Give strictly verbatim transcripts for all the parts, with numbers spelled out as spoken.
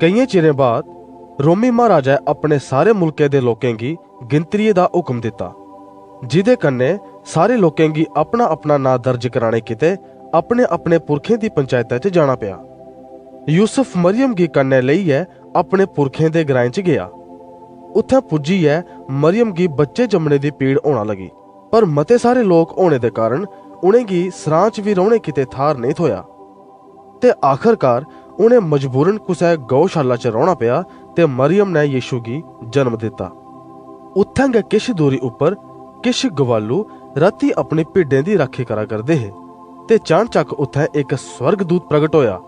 केइयें चिरें बाद रोमी महाराजै अपने सारे मुल्कै दे लोकें गी गिनतरिये दा हुक्म दित्ता, जिदे कन्नै सारे लोकें गी अपना-अपना नांऽ दर्ज कराने कीते अपने-अपने पुरखें दी पंचायता च जाना पेआ। यूसुफ मरियम गी कन्नै लेइयै अपने पुरखें दे ग्राएं च गेआ। उत्थें पुज्जियै मरियम गी बच्चे जम्मने दी पीड़ होना लगी, पर मते सारे लोक होने दे कारण उ'नेंगी सरां च बी रौह्ने कीते थाह्र नेईं थ्होया। ते आखरकार उ'नें मजबूरन कुसै गौशाला च रौह्ना पेआ ते मरियम ने यीशु गी जन्म दित्ता। उत्थें गै किश दूरी उप्पर किश गवालू रातीं अपनी भिड्डें दी राखी करा करदे हे। ते चानचक्क उत्थें इक स्वर्गदूत प्रगट होया।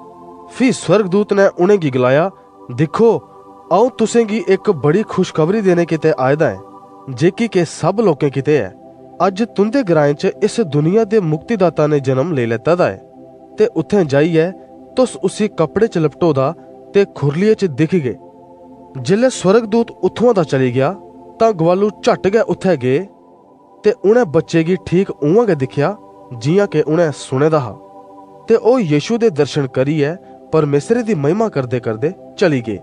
फ्ही स्वर्गदूत ने उ'नेंगी गलाया, "दिक्खो, अ'ऊं तुसेंगी इक बड़ी खुशखबरी देने कीते आए दा ऐं, जेह्की के सब लोकें कीते ऐ। अज्ज तुंदे ग्राएं च इस दुनिया दे मुक्तिदाता ने जन्म लेई लैता दा ऐ, ते उत्थें जाइयै तुस उसी कपड़े च लपटोदा ते खुरलिये च दिखगे।" जिसलै स्वर्गदूत उत्थुआं दा चली गेआ, तां गवालू झट गै उत्थें गे ते उ'नें बच्चे गी ठीक उ'आं गै दिक्खेआ, जि'यां के उ'नें सुने दा हा। ते ओह् यीशु दे दर्शन करियै परमेसरे दी महिमा करदे-करदे चली गे।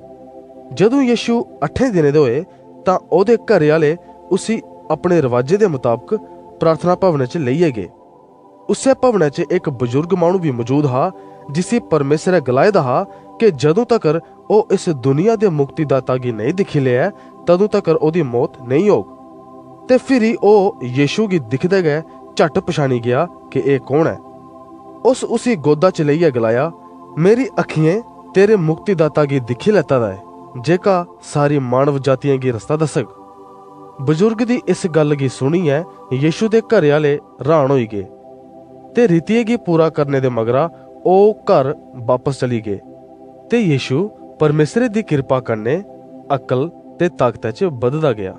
जदूं यीशु अठें दिनें दे होए, तां ओह्दे घरे आह्ले उसी अपने रवाजे दे मताबक प्रार्थना भवनै च लेइयै गे। उस्सै भवनै च इक बजुर्ग माह्नू बी मजूद हा, जिसी परमेसरै गलाए दा हा कि जदूं तकर ओह् इस दुनिया दे मुक्तिदाता गी नेईं दिक्खी लै, तदूं तकर ओह्दी मौत नेईं होग। ते फिरी ओह् यीशु गी दिखदे गै झट पछानी गेआ कि एह् कौन ऐ। उस उसी गोदा च लेइयै गलाया, "मेरी अखियें तेरे मुक्तिदाता गी दिक्खी लैता दा ऐ, जेह्का सारी मानव जातियें गी रस्ता दस्सग।" बजुर्ग दी इस गल्ल गी सुनियै यीशु दे घरे आह्ले र्हान होई गे। ते रीतिये गी पूरा करने दे मगरा ओह् घर बापस चली गे। ते यीशु परमेसरे दी किरपा कन्नै अक्ल ते ताकतै च बधदा गेआ।